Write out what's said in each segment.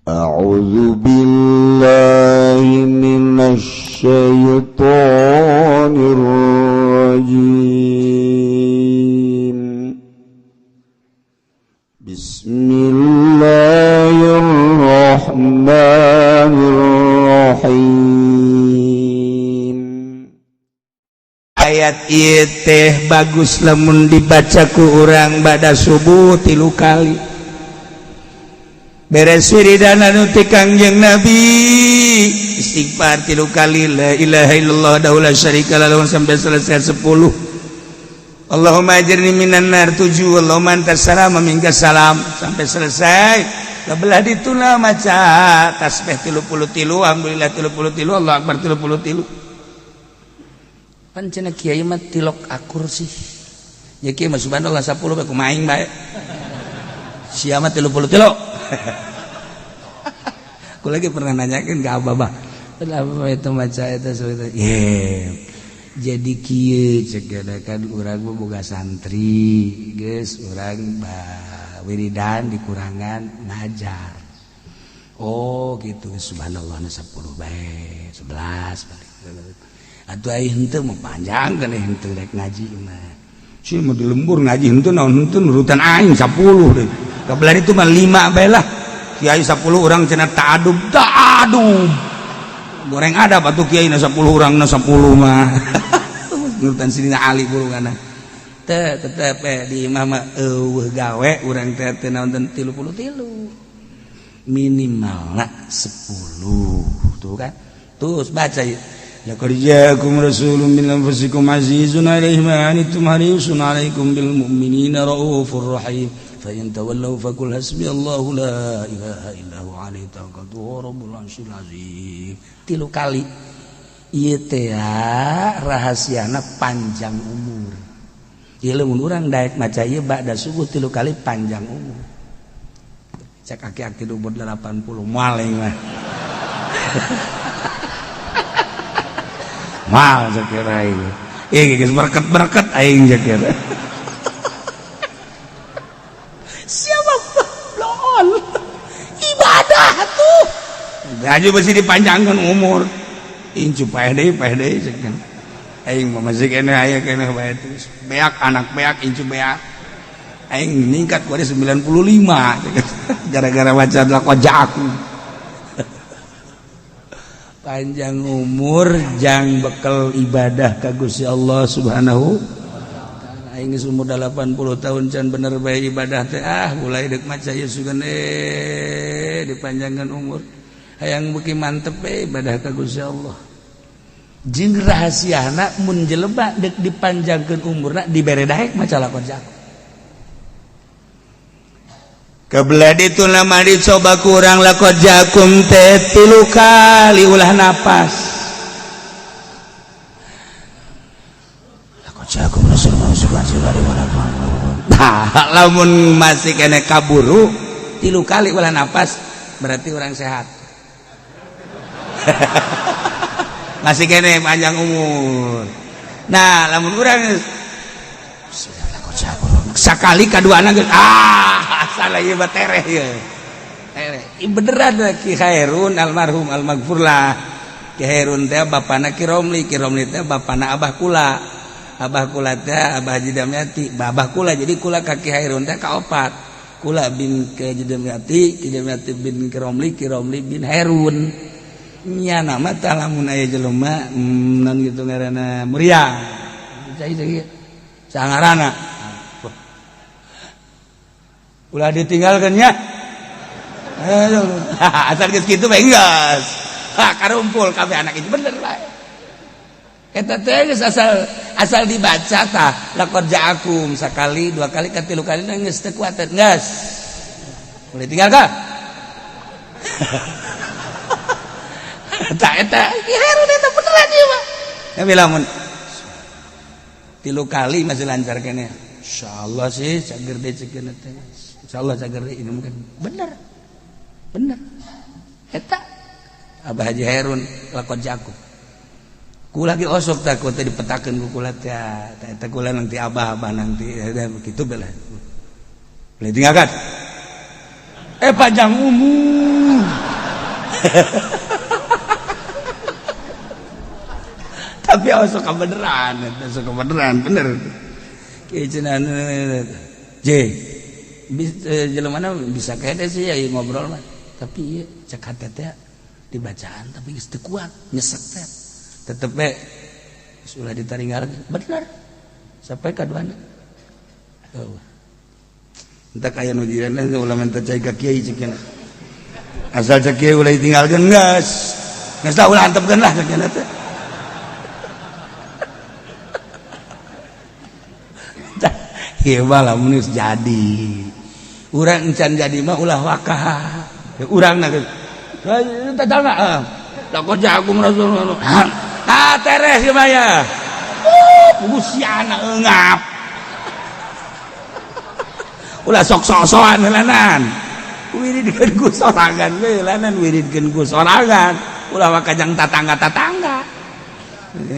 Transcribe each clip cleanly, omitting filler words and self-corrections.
أعوذ بالله من الشيطان الرجيم. بسم الله الرحمن الرحيم. Ayat ieu teh bagus lamun dibaca ku urang bada subuh 3 kali. Beres wiridan anu ti Kangjeng Nabi, istighfar 3 kali, la ilaha illallah wahdahu la syarika lahu sampai selesai 10. Allahumma ajirni minan nar 7, Allahumma antas salam wa minkas salam sampai selesai. Belah dituna maca tasbih 33, alhamdulillah 33, Allah akbar 33. Pan cenah kiai mah tilok akur sih. Ya kiai mah subhanallah 10 bae kumaha aing bae. Sia mah 33. Aku lagi pernah nanyakin ke abah, abah itu maca itu yeah. Jadi kieu cek kan urang mah boga santri geus urang wiridan dikurangan ngajar. Oh gitu, subhanallah 10 bae 11 balik. Atuh ai henteu mah panjang kan henteu rek ngaji mah. Si mah di lembur ngaji henteu naon henteu nurutan aing 10 deui. Kabelah itu mah 5 bae lah. Kiai 10 orang cenah ta'adub ta'adub. Goreng ada batu kiai na 10 orang na 10 mah. Nurutan Sidina Ali burungana. Teh tetep di imah mah eueuh gawe urang teh teu naon 33. Minimalna 10 tuh kan. Terus baca ya. Laqad ja'akum rasulun min anfusikum azizun 'alaihi ma 'anittum harisun 'alaikum bil mu'minina raufur rahim. Fa in tawallaw faqul hasbiyallahu la ilaha illa huwa 'alaihi tawakkaltu wa rabbul 'arsyil 'azim. 3 kali. Ieu teh rahasiana panjang umur. Ieu lamun urang daek maca ieu ba'da subuh 3 kali panjang umur. Cek aki-aki umur 80 moal aing mah. Mal sakira aing. Ieu geus berket-berket aing sakira. Siapa lol. Ibadah tuh. Gaji mesti dipanjangkan umur. Incu paeh deui sakieu. Aing mah masih keneh aya keneh bae terus. Beak anak beak incu beak. Aing ningkat ku 95 gara-gara baca laqad ja'akum. Panjang umur jang bekel ibadah ka Gusti Allah Subhanahu wa taala. Aing geus umur 80 tahun can bener bae ibadah teh ah mulai deuk maca ieu sugan dipanjangkan umur. Hayang beuki mantep bae ibadah ka Gusti Allah. Jeung rahasiana mun jelema deuk dipanjangkeun umurna dibere daek maca lakon jaku. Kebelah itu nama dicoba kurang laqad ja'akum teh 3 kali ulah napas. Laqad ja'akum rasulun. Nah, lamun masih kene kaburu 3 kali ulah napas berarti orang sehat. Masih kene panjang umur. Nah, lamun urang sakali kaduana geus ah salah ieu mah tereh ieu. Tereh. Ieu beneran Ki Khairun almarhum almaghfurlah. Ki Khairun teh bapana Ki Romli, Ki Romli teh bapana Abah kula. Abah kula teh Abah Haji Damyati, Abah kula jadi kula ka Ki Khairun teh kaopat. Kula bin Ki Haji Damyati, Ki Damyati bin Ki Romli, Ki Romli bin Herun. Nya nama tah lamun aya jelema non kitu ngaranna meriang. Cai cai. Sangarana. Ulah ditinggalkan ya. Asal geus kitu bae geus. Ha karumpul kabeh anak itu bener bae. Eta teh geus asal dibaca tah laqad ja'akum sakali, 2 kali, 3 kali geus teu kuat geus. Boleh tinggalkan. Tah eta Herun eta beneran ieu mah. Tapi lamun 3 kali masih lancar keneh. Insyaallah sih cager deui cekeun teh. Insyaallah cager deui ini mungkin bener. Bener. Eta Abah Haji Herun laqad ja'akum. Kula ge osok tah ku teh dipetakeun ku kula teh. Eta kula nanti abah-abah nanti begitu belah. Boleh tinggalkan. Panjang umur. Tapi osok kebeneran, osok kebeneran bener. Kieu cenah J. Jelema mana bisa kene sih ya ngobrol mah. Tapi ieu cek hate teh dibacaan tapi geus teu kuat, nyesek teh. Tetep we ulah ditaringgal bener. Sampai kaduana. Oh. Entah kaya nu jiran ulah minta cai ka kiai cek cenah. Asal cek kiai ulah ditinggalkeun geus. Geus tah ulah antepkeun lah cek cenah teh. Ieu mah lamun geus jadi. Urang encan jadi mah ulah wakah. Urang na geus. Tatangga. Laqad ja'akum rasulun. Ah teres ieu mah ya. Pugusiana eungap. Ulah sok sok-sokan heulanan. Wiridkeun ku sorangan we heulanan wiridkeun ku sorangan. Ulah wakajang tatangga-tatangga.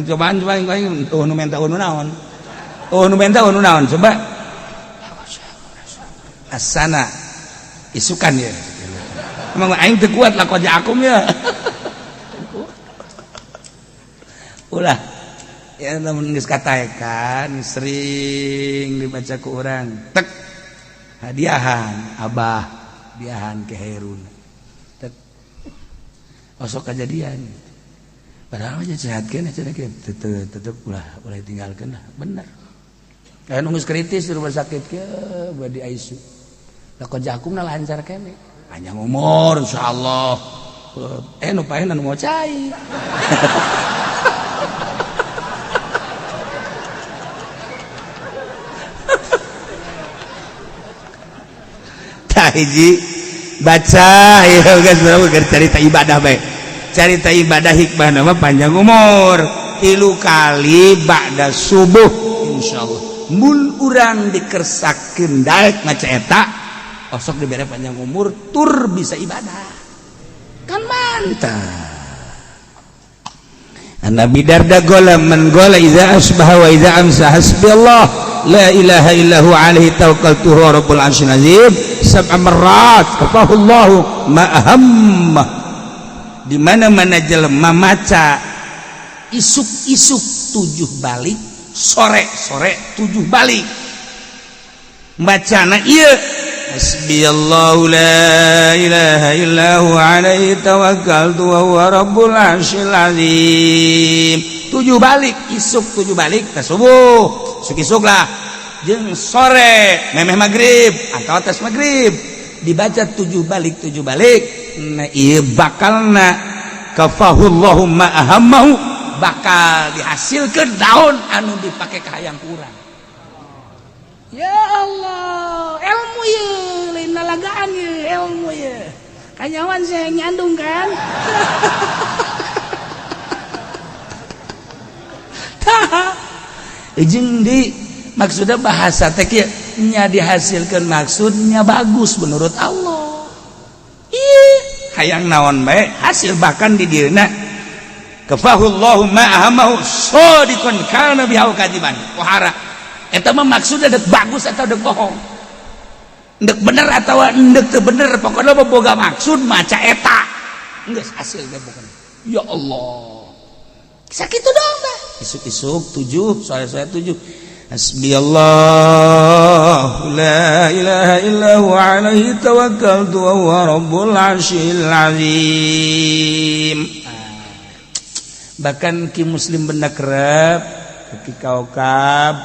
Cobaan coba aing nu menta nu naon. Oh nu menta nu naon coba. Asana isukan ya. Emang aing teu kuat lah koja akum ya. Ulah ya lamun geus kataekan sering dibaca ku urang tek hadiahan abah hadiahan ke Herun tek osok kejadian padahal aja sehat keneh cenah tetep ulah ulah tinggalkeun lah bener. Kayak nunggu kritis di rumah sakit ke badi ICU. Lah kojakum na lancar kene. Panjang umur insyaallah. Nu paeh nu mau cai. Tah hiji baca ieu geus berapa carita ibadah bae. Carita ibadah hikmah nama panjang umur. 3 kali ba'da subuh insyaallah. Mun urang dikersakeun daek maca eta osok dibere panjang umur tur bisa ibadah kan mantap. Nabi Darda gola man gola iza asbaha wa iza amsa hasbi Allah la ilaha illa huwa alaihi tawakkaltu huwa rabbul arsyil azim sab'a marrat kafahullahu ma ahamma. Di mana-mana jelema maca isuk-isuk 7 balik, sore-sore 7 balik bacana ieu hasbiyallahu la ilaha illa huwa alaihi tawakkaltu wa huwa rabbul arsyil azim. 7 balik isuk 7 balik ka subuh isuk-isuk lah jeung sore memeh magrib atau atas magrib dibaca 7 balik 7 balik nah ieu bakalna kafahullahu ma ahammahu bakal dihasilkan daun anu dipake kahayang kurang. Ya Allah, ilmu ye, lain lalagaan ye, ilmu ye. Kanyawan saya nyandung kan. Tah. Jeung di maksudnya bahasa teh kieu nya dihasilkan maksudnya bagus menurut Allah. Ih, hayang naon bae hasil bahkan di dieuna kafahullahu ma ahammahu sadiqan kana bihi kadiban. Wahara eta mah maksudna dek bagus atau dek bohong, dek bener atau dek teu bener, pokoknya mah boga maksud maca eta geus hasil ge pokokna. Ya Allah, sakitu doang tah isuk-isuk 7 sore-sore 7 hasbiyallahu la ilaha illa huwa alaihi tawakkaltu wa huwa rabbul arsyil azim. Bahkan ki muslim benda kerep ki kaukab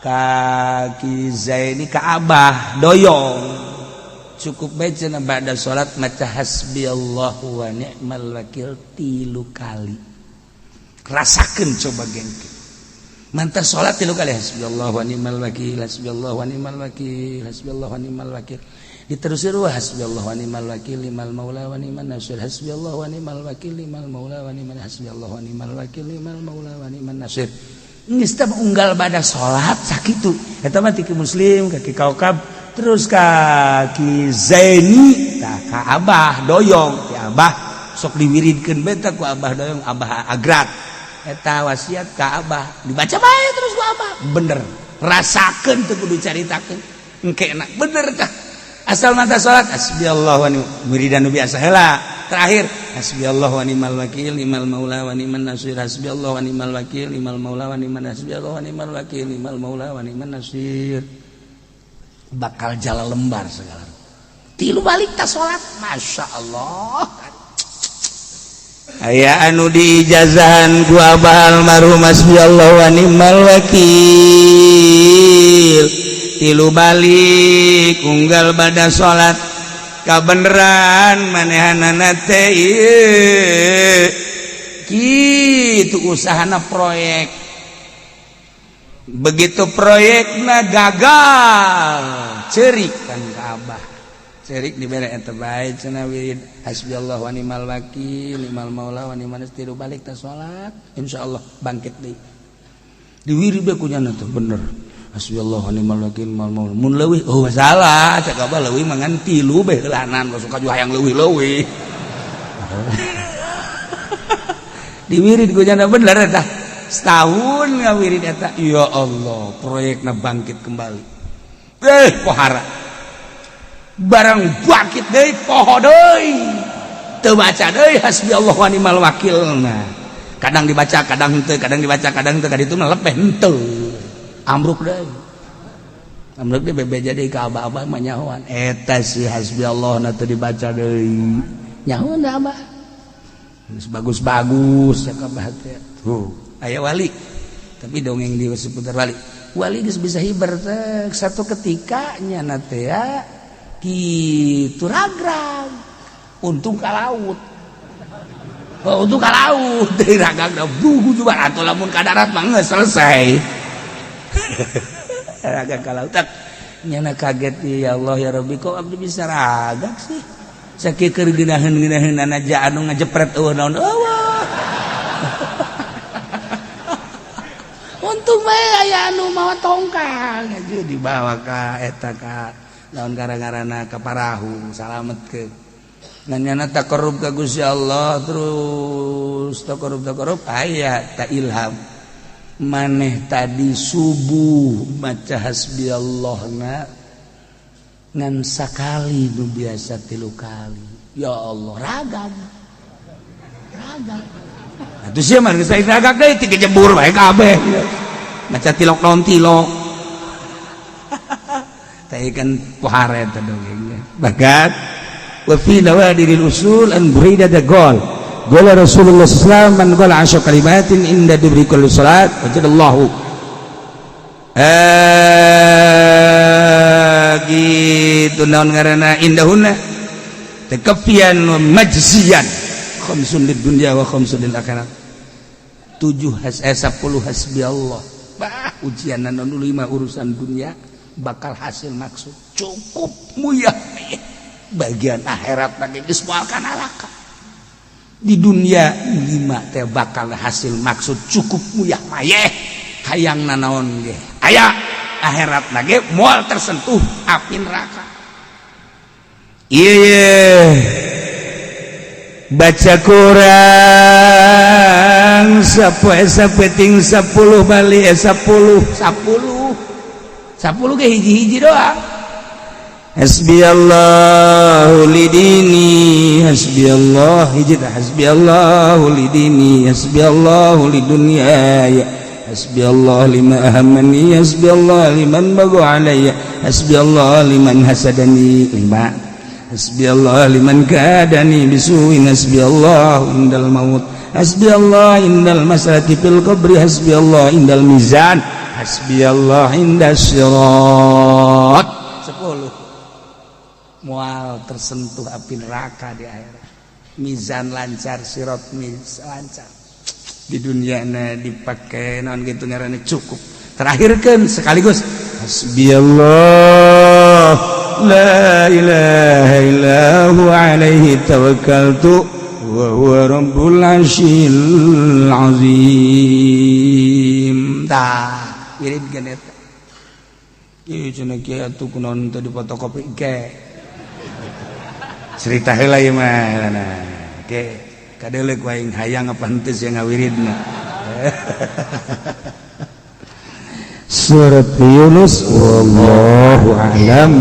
kaki Zaini ka Abah doyong cukup bae cenah ba'da salat maca hasbiyallahu wa ni'mal wakil 3 kali. Rasakeun coba gengke mantar salat 3 kali hasbiyallahu wa ni'mal wakil hasbiyallahu wa ni'mal wakil hasbiyallahu wa ni'mal wakil diterusir wa hasbiyallahu wa ni'mal wakil limal maula wa ni'man nasir hasbiyallahu wa ni'mal wakil limal maula wa ni'man hasbiyallahu wa ni'mal wakil limal maula wa ni'man nasir. Geus teh unggal bada salat sakitu eta mah ti muslim ka ki kaukab terus ka ki Zaini tah ka Abah doyong ti Abah sok diwiridkeun bae tah ku Abah doyong Abah agrat eta wasiat ka Abah dibaca bae terus ku Abah bener rasakeun teu kudu caritakeun engke enak bener tah asal mata salat hasbiyallahu wa ni'mal wiridan nu biasa heula Terakhir hasbiyallah wa ni'mal wakil ni'mal maula wa ni'man nasir, hasbiyallah wa ni'mal wakil ni'mal maula wa ni'man nasir, hasbiyallah wa ni'mal wakil ni'mal maula wa ni'man nasir. Bakal jalan lembar segala. Tilu balik ta salat, Masya Allah. Aya anu diijazahan ku abah almarhum hasbiyallah wa ni'mal wakil. Tilu balik unggal bada salat kabeneran manehanana teh ieu. Kitu usahana proyek. Begitu proyekna gagal, cerik kan ka abah. Cerik dibere eta bae cenah wirid hasbiyallah wa ni'mal wakil ni'mal maula wa ni'man nasir, balik ta salat insyaallah bangkit deui. Diwirid bae ku nyana teh bener. Hasbiyallah wa ni'mal wakil ni'mal maula. Mun leuwih oh masalah cek abah leuwih mah ngan tilu bae heulanan sok ka hayang leuwih-leuwih. Diwirid ku nyana bener eta. Setahun ngawirid eta ya Allah proyekna bangkit kembali. Pohara. Barang bangkit deui poho deui teu baca deui hasbiyallah wa ni'mal wakil. Nah kadang dibaca kadang henteu, kadang dibaca kadang henteu, kaditu mah lepeh henteu ambruk deui, ambruk deui bebeja deui ka abah-abah mah nyahoan eta si hasbiyallah na teu dibaca deui nyahoan da abah geus bagus-bagus ya ka abah teh tuh aya wali tapi dongeng di seputar wali wali geus bisa hiber teh satu ketika nya teh ya gitu ragrag untung ka laut, oh, untung ka laut dari ragrag bugu juga atau lamun ka darat mah geus selesai. Ragrag ka laut tak nyana kaget ya Allah ya Rabbi kok abdi bisa ragrag sih sakieu keur geunaheun-geunaheun aja anu ngajepret eueuh naon eueuh. Untung bae aya anu mawa tongkang aja dibawa ka eta ka lawan gara-garana ka parahu salamet ke nanyana taqarrub ka Gusti Allah terus taqarrub aya ta ilham maneh tadi subuh maca hasbiyallahna ngan sakali nu biasa tilu kali ya Allah ragam ragam atuh sia mah geus ragam deui ti kejebur bae kabeh maca tilok naon tilok kan pohara eta dongengnya bagat wa fi nawadiril usul an burida da gol gol Rasulullah sallallahu alaihi wasallam man qala asyra kalimatin inda dubri kulli salat wajadallahu gitu naon ngaranna indahunna takafian wa majziyan khamsun lid dunya wa khamsun lil akhirat 7 10 hasbiyallah bah ujian anu 5 urusan dunia bakal hasil maksud cukup muyah bagian akhirat lagi geus moal ka neraka di dunia 5 teh bakal hasil maksud cukup muyah mayeh hayang nanaon ge aya akhirat lagi moal tersentuh api neraka. Ieu baca kurang sapoe sapeting 10 bali 10 10 10 ke hiji-hiji doang. Hasbiyallahu lidini hasbiyallah hiji tah hasbiyallahu lidini hasbiyallahu lidunyaya hasbiyallah lima ahammani hasbiyallah liman bagu alayya hasbiyallah liman hasadani lima hasbiyallah liman kadani bisuin hasbiyallah indal maut hasbiyallah indal masalati fil qabri hasbiyallah indal mizan hasbiyallah inda sirat. 10 mual tersentuh api neraka di akhirat, mizan lancar, sirat miz lancar, di dunia na dipakai naon gitu ngaranna cukup. Terakhirkan sekaligus hasbiyallah la ilaha illa huwa alaihi tawakkaltu wa huwa rabbul arsyil azim. Tah wirid gen eta ieu cenah kieu atuh kunaon teu difotokopi ke cerita heula ieu mah nah ke kadeuleu ku aing hayang apa henteu sia ngawiridna. Surat Yunus wallahu a'lam.